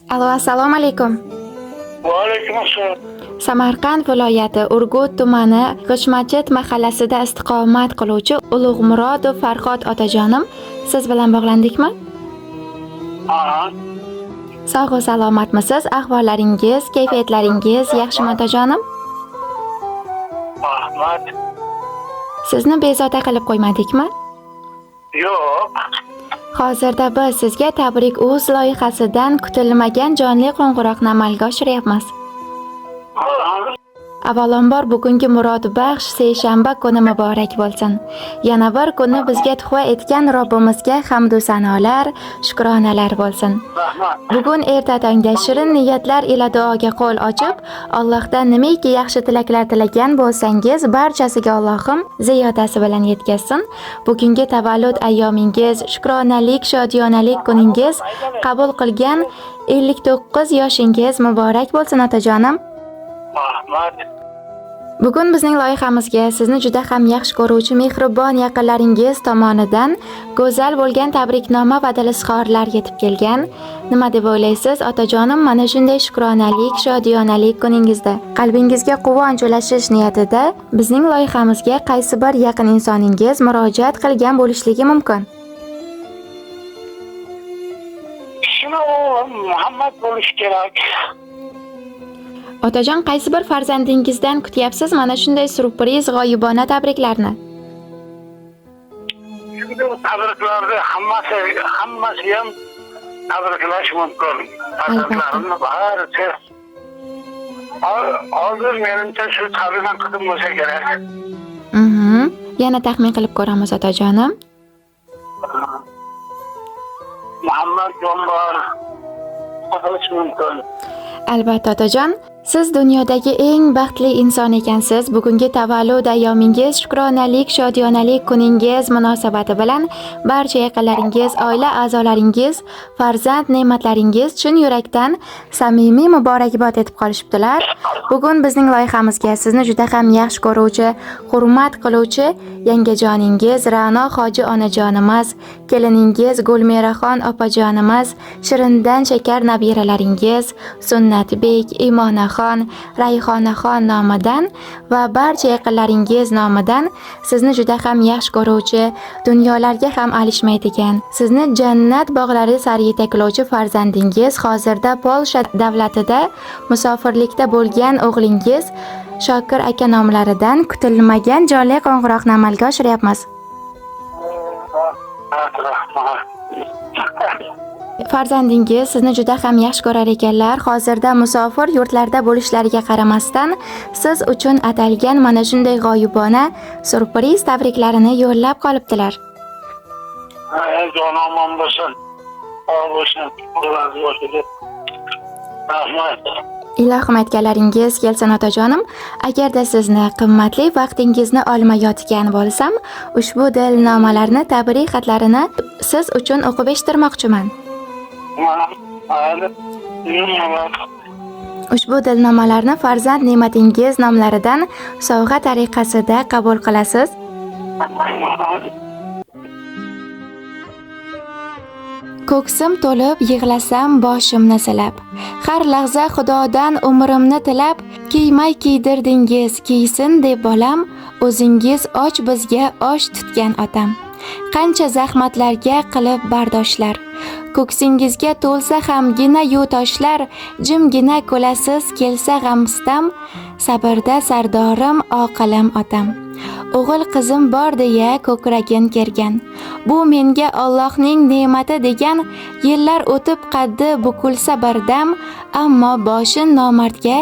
Alo, assalomu alaykum. Va alaykum assalom. Samarqand viloyati Urgut tumani G'ishmachit mahallasida istiqomat qiluvchi Ulug'murodov Farhod otajonim, siz bilan bog'landikmi? Aha. Sog' va salomatmisiz? Ahvollaringiz, kayfiyatlaringiz yaxshimi otajonim? Rahmat. Sizni bezovta qilib qo'ymadikmi? Yo'q. Hozirda biz sizga Tabrik Uz loyihasidan kutilmagan jonli qo'ng'iroqni amalga oshiryapmiz. Aha. Avvalambor bugungi murodbaxsh seshanba kuni muborak bo'lsin. Yana bir kunni bizga tuhfa etgan Robbimizga hamd va sanolar, shukronalar bo'lsin. Rahmat. Bugun erta tongda shirin niyatlar ila duoga qo'l ochib, Allohdan nimaiki yaxshi tilaklar tilagan bo'lsangiz, barchasiga Allohim ziyodasi bilan yetkazsin. Bugungi tavallud ayyomingiz, shukronalik, shodiyonalik kuningiz qabul qilgan 59 yoshingiz muborak bo'lsin otajonim. Rahmat. Bugun bizning loyihamizga sizni juda ham yaxshi ko'ruvchi mehribon yaqinlaringiz tomonidan go'zal bo'lgan tabriknoma va dil izhorlar yetib kelgan. Nima deb o'ylaysiz, otajonim, mana shunday shukronalik, shodiyonalik kuningizda qalbingizga quvonch ulashish niyatida bizning loyihamizga qaysi bir yaqin insoningiz murojaat qilgan bo'lishligi mumkin? Shuni o'g'lim Muhammad bo'lishi kerak. Otajon, qaysi bir farzandingizdan kutyapsiz mana shunday syurpriz g'oyibona tabriklarni? Shunday tabriklarni hammasi ham tabriklash mumkin. Farzandlarimni barisi. Hozir menimcha shu Sabina qizim bo'lsa kerak. Yana taxmin qilib ko'ramiz otajonim. Muhammad Jonbor qilish mumkin. Albatta otajon, siz dunyodagi eng baxtli inson ekansiz. Bugungi tavallud ayyomingiz, shukronalik, shodiyonalik kuningiz munosabati bilan barcha yaqinlaringiz, oila a'zolaringiz, farzand ne'matlaringiz chin yurakdan samimiy muborakbod etib qolishibdilar. Bugun bizning loyihamizga sizni juda ham yaxshi ko'ruvchi, hurmat qiluvchi yangajoningiz Ra'no hoji onajonimiz, keliningiz Gulmiraxon opajonimiz, shirindan shakar nabiralaringiz Sunnatbek, Imonaxon, Rayhonaxon nomidan va barcha yaqinlaringiz nomidan sizni juda ham yaxshi ko'ruvchi, dunyolarga ham alishmaydigan, sizni jannat bog'lari sari yetaklovchi farzandingiz hozirda Polsha davlatida musofirlikda bo'lgan o'g'lingiz Shokir aka nomlaridan kutilmagan jonli qo'ng'iroqni amalga oshiryapmiz. Rahmat. Farzandingiz sizni juda ham yaxshi ko'rar ekanlar. Hozirda musofir yurtlarda bo'lishlariga qaramasdan siz uchun atalgan mana shunday g'oyibona syurpriz tabriklarini yo'llab qolibdilar. Jon omon bo'lsin. Sog' bo'lsin. Rozi bo'lsin. Rahmat. Ilohim aytganlaringiz kelsin otajonim. Agarda sizni qimmatli vaqtingizni olmayotgan bo'lsam, ushbu dilnomalarni, tabrik xatlarini siz uchun o'qib eshittirmoqchiman. Mayli. Ushbu dilnomalarni farzand ne'matingiz nomlaridan sovg'a tariqasida qabul qilasiz. Ko'ksim to'lib yig'lasam boshimni silab, har lahza Xudodan umrimni tilab, kiymay kiydirdingiz, kiysin deb bolam, o'zingiz och bizga osh tutgan otam. Qancha zahmatlarga qilib bardoshlar, ko'ksingizga to'lsa ham gina yu toshlar, jimgina kulasiz kelsa g'am-sitam, sabrda sardorim oqilim otam. O'g'il qizim bor deya ko'kragin kergan, bu menga Allohning ne'mati degan, yillar o'tib qaddi bukulsa birdam, ammo boshin nomardga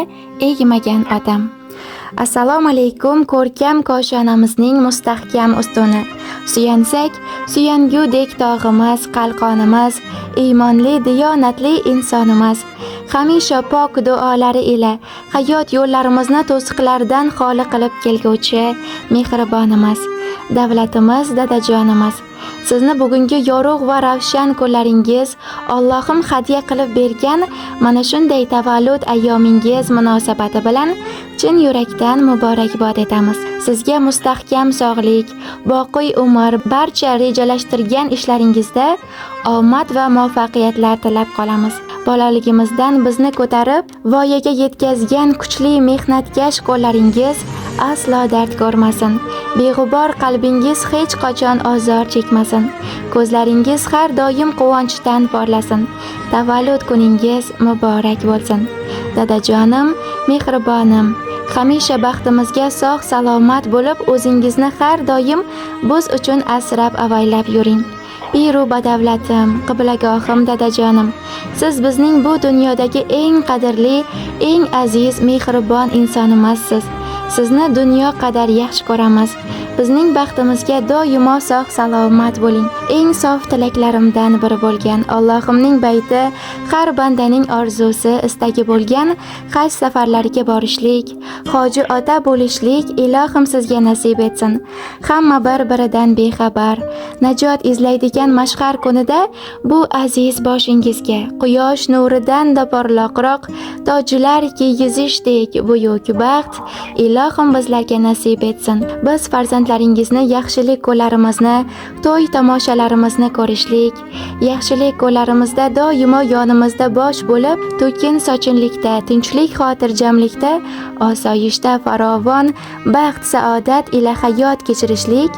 egmagan otam. Assalomu alaykum ko'rkam koshonamizning mustahkam ustuni. Suyansak, suyangudek tog'imiz, qalqonimiz, iymonli, diyonatli insonimiz. Hamisha pok duolari ila hayot yo'llarimizni to'siqlardan xoli qilib kelguvchi mehribonimiz, davlatimiz, dadajonimiz. Sizni bugungi yorug' va ravshan kunlaringiz Allohim hadya qilib bergan mana shunday tavallud ayyomingiz munosabati bilan chin yurakdan muborakbod etamiz. Sizga mustahkam sog'lik, boqiy umr, barcha rejalashtirgan ishlaringizda omad va muvaffaqiyatlar tilab qolamiz. Bolaligimizdan bizni ko'tarib, voyaga yetkazgan kuchli mehnatkash qo'llaringiz aslo dard ko'rmasin. Beg'ubor qalbingiz hech qachon ozor chekmasin. Ko'zlaringiz har doim quvonchdan porlasin. Tavallud kuningiz muborak bo'lsin. Dadajonim, mehribonim, hamisha baxtimizga sog' salomat bo'lib, o'zingizni har doim biz uchun asrab avaylab yuring. Piru badavlatim, qiblagohim dadajonim, siz bizning bu dunyodagi eng qadrli, eng aziz, mehribon insonimizsiz. Sizni dunyo qadar yaxshi ko'ramiz. Bizning baxtimizga doimo sog' salomat bo'ling. Eng sof tilaklarimdan biri bo'lgan Allohimning bayti, har bandaning orzusi, istagi bo'lgan haj safarlariga borishlik, hoji ota bo'lishlik ilohim sizga nasib etsin. Hamma bir-biridan bexabar, najot izlaydigan mashhar kunida bu aziz boshingizga quyosh nuridan-da porloqroq tojlar kiygizishdek buyuk baxt ilohim bizlarga nasib etsin. Biz farzandlaringizni yaxshilik kunlarimizni, to'y tomoshalarimizni ko'rishlik, yaxshilik kunlarimizda doimo yonimizda bosh bo'lib, to'kin sochinlikda, tinchlik xotirjamlikda, osoyishta, farovon baxt saodat ila hayot kechirishlik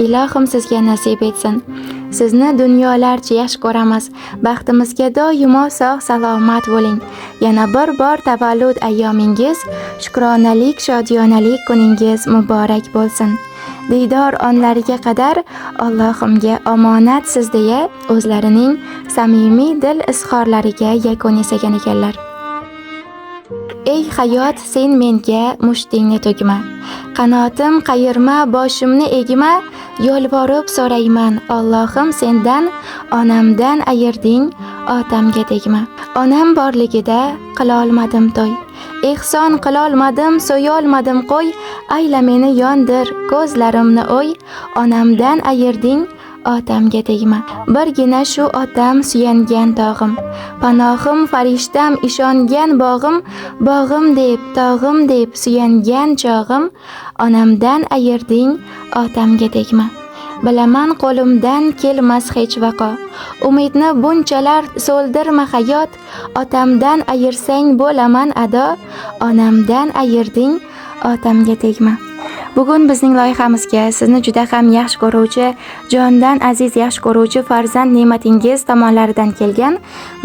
ilohim sizga nasib etsin. Sizni dunyolarcha yaxshi ko'ramiz. Baxtimizga doimo sog' salomat bo'ling. Yana bir bor tavallud ayyomingiz, shukronalik, shodiyonalik kuningiz muborak bo'lsin. Diydor onlariga qadar Allohimga omonatsiz deya o'zlarining samimiy dil izhorlariga yakun yasagan ekanlar. Ey hayot, sen menga mushtingni tugma. Qanotim qayirma, boshimni egma, yolvorib so'rayman Allohim sendan, onamdan ayirding, otamga tegma. Onam borligida qilolmadim to'y. Ehson qilolmadim, so'yolmadim qo'y, ayla meni yondir, ko'zlarimni o'y, onamdan ayirding, otamga tegma. Birgina shu otam suyangan tog'im, panohim, farishtam, ishongan bog'im, bog'im deb, tog'im deb suyangan chog'im, onamdan ayirding, otamga tegma. Bilaman qo'limdan kelmas hech vaqo. Umidni bunchalar so'ldirma hayot, otamdan ayirsang bo'laman ado, onamdan ayirding, otamga tegma. Bugun bizning loyihamizga sizni juda ham yaxshi ko'ruvchi, jondan aziz yaxshi ko'ruvchi farzand ne'matingiz tomonlaridan kelgan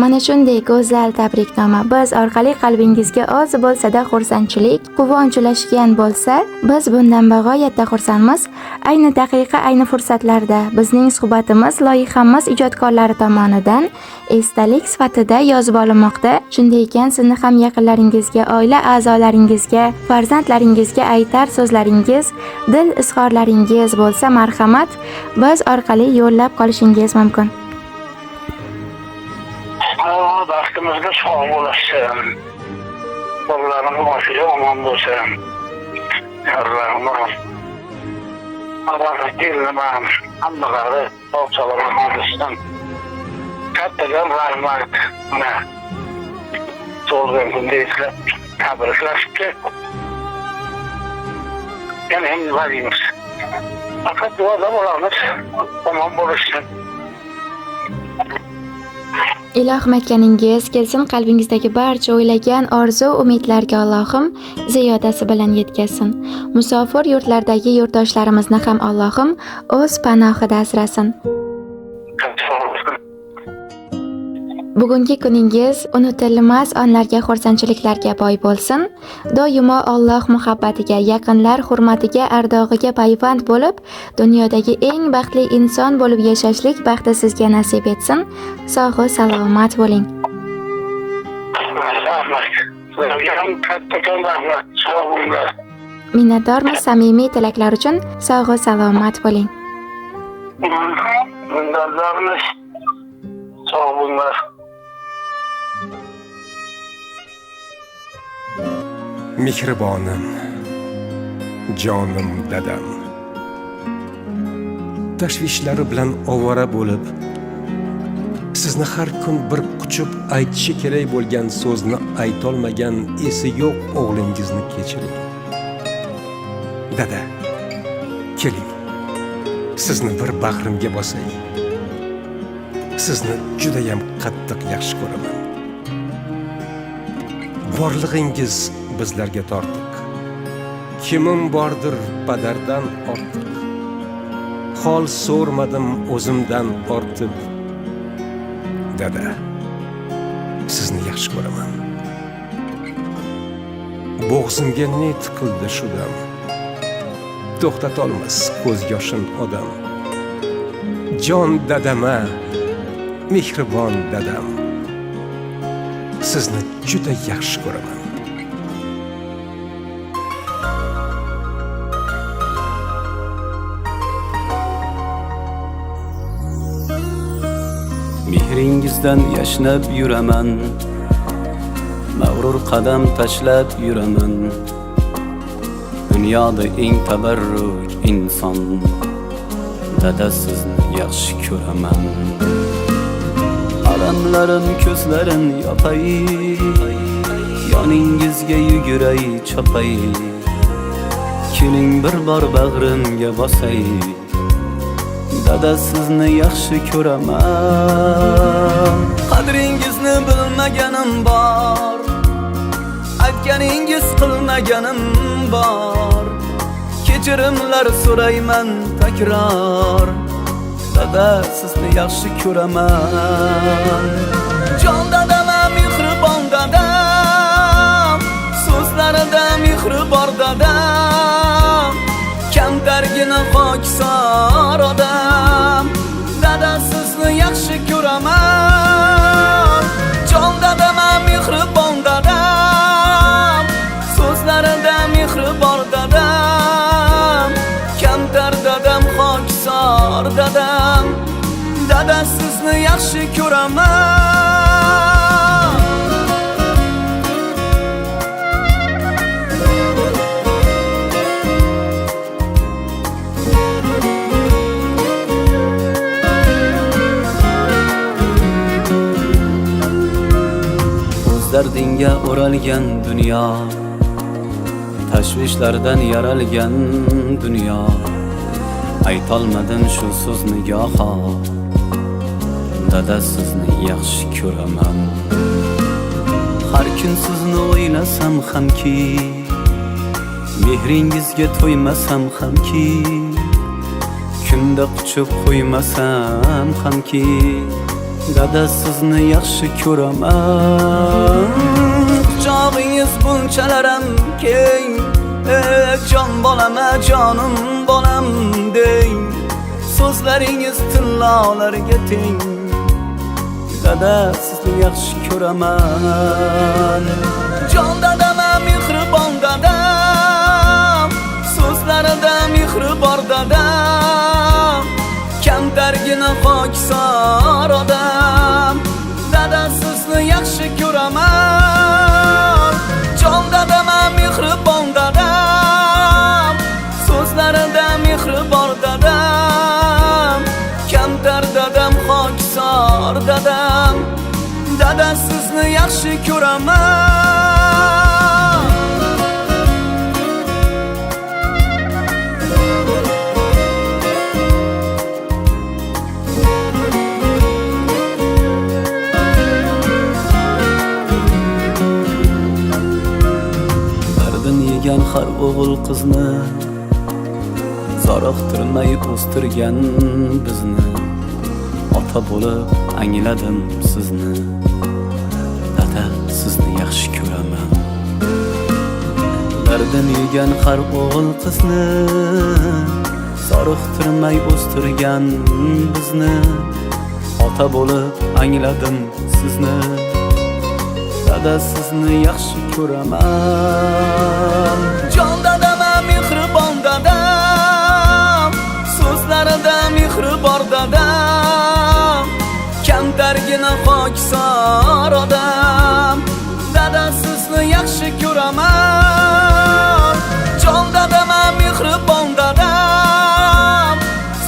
mana shunday go'zal tabriknoma biz orqali qalbingizga oz bo'lsa-da xursandchilik, quvonch ulashgan bo'lsa, biz bundan bag'oyatda xursandmiz. Ayni daqiqa, ayni fursatlarda bizning suhbatimiz loyihamiz ijodkorlari tomonidan esdalik sifatida yozib olinmoqda. Shunday ekan, sizni ham yaqinlaringizga, oila a'zolaringizga, farzandlaringizga aytar so'zlaringiz, dil izhorlaringiz bo'lsa, marhamat, biz orqali yo'llab qolishingiz mumkin. Baxtimizga sog' bo'lsin. Bolalarimiz boshiga omon bo'lsin. Yorlarim, Allohga kelinim, hammalari sog' salomat bo'lsin. Kattadan rahmat. Mana tug'ilgan kunda eslab tabriklashibdi. Yana ham nima deymiz? Faqat duoda bo'lamiz. Omon bo'lishsin. Ilohim aytganingiz kelsin, qalbingizdagi barcha o'ylagan orzu umidlarga Allohim ziyodasi bilan yetkazsin. Musofir yurtlardagi yurtdoshlarimizni ham Allohim o'z panohida asrasin. Bugungi kuningiz unutilmas onlarga, xursandchiliklarga boy bo'lsin. Doimo Alloh muhabbatiga, yaqinlar hurmatiga, ardog'iga payvand bo'lib, dunyodagi eng baxtli inson bo'lib yashashlik baxti sizga nasib etsin. Sog' va salomat bo'ling. Rahmat. Sizlarga ham kattakon rahmat. Sog' bo'linglar. Minnatdormiz samimiy tilaklar uchun. Sog' va salomat bo'ling. Minnatdormiz. Sog' bo'linglar. Mehribonim, jonim dadam. Tashvishlari bilan ovora bo'lib, sizni har kun bir quchib aytishi kerak bo'lgan so'zni aytolmagan esi yo'q o'g'lingizni kechiring. Dada, keling, sizni bir bag'rimga bosay. Sizni judayam qattiq yaxshi ko'raman. Borlig'ingiz bizlarga tortiq. Kimim bordir padardan ortiq. Hol so'rmadim o'zimdan ortib. Dada, sizni yaxshi ko'raman. Bo'g'zimga ne tiqildi shu dam. To'xtatolmas ko'z yoshin odam. Jon dadama, mehribon dadam. Sizni juda yaxshi ko'raman. Mehringizdan yashnab yuraman, mag'rur qadam tashlab yuraman. Dunyoda eng tabarruk inson, dada sizni yaxshi ko'raman. Alamlarim ko'zlarin yopay, yoningizga yuguray chopay. Keling bir bor bag'rimga bosay, dada sizni yaxshi ko'raman. Qadringizni bilmaganim bor, aytganingiz qilmaganim bor. Kechirimlar so'rayman takror, dada sizni yaxshi ko'raman. Jon dadam, mehribon dadam, so'zlarida mehri bor dadam. Kamtargina xokisor odam, dada sizni yaxshi ko'raman. Jon dadam, mehribon dadam, so'zlarida mehri bor dadam. Kamtar dadam, xokisor dadam, dada sizni yaxshi ko'raman. Dardingga o'ralgan dunyo, tashvishlardan yaralgan dunyo. Aytolmadim shu so'zni goho, dada sizni yaxshi ko'raman. Har kun sizni o'ylasam hamki, mehringizga to'ymasam hamki, kunda quchib qo'ymasam hamki, dada sizni yaxshi ko'raman. Quchog'ingiz bunchalaram keng, jon bolama, jonim bolam deng. So'zlaringiz tillolarga teng, dada sizni yaxshi ko'raman. Jon dadam, mehribon dadam, so'zlarida mehri bor dadam. Kamtargina xokisor odam, dada sizni yaxshi ko'raman. Jon dadam, mehribon dadam, so'zlarida mehri bor dadam. Kamtar dadam, xokisor dadam, dada sizni yaxshi ko'raman. Har o'g'il qizni zoriqtirmay o'stirgan bizni, ota bo'lib angladim sizni, dada sizni yaxshi ko'raman. Dardin yegan har o'g'il qizni zoriqtirmay o'stirgan bizni, ota bo'lib angladim sizni, dada sizni yaxshi ko'raman. Jon dadam, mehribon dadam, so'zlarida mehri bor dadam. Kamtargina xokisor odam, dada sizni yaxshi ko'raman. Jon dadam, mehribon dadam,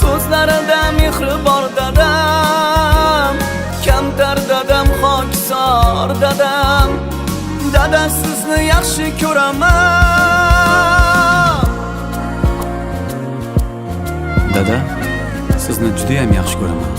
so'zlarida mehri bor dadam. Kamtar dadam, xokisor dadam, dada sizni yaxshi ko'raman. Dada, sizni juda ham yaxshi ko'raman.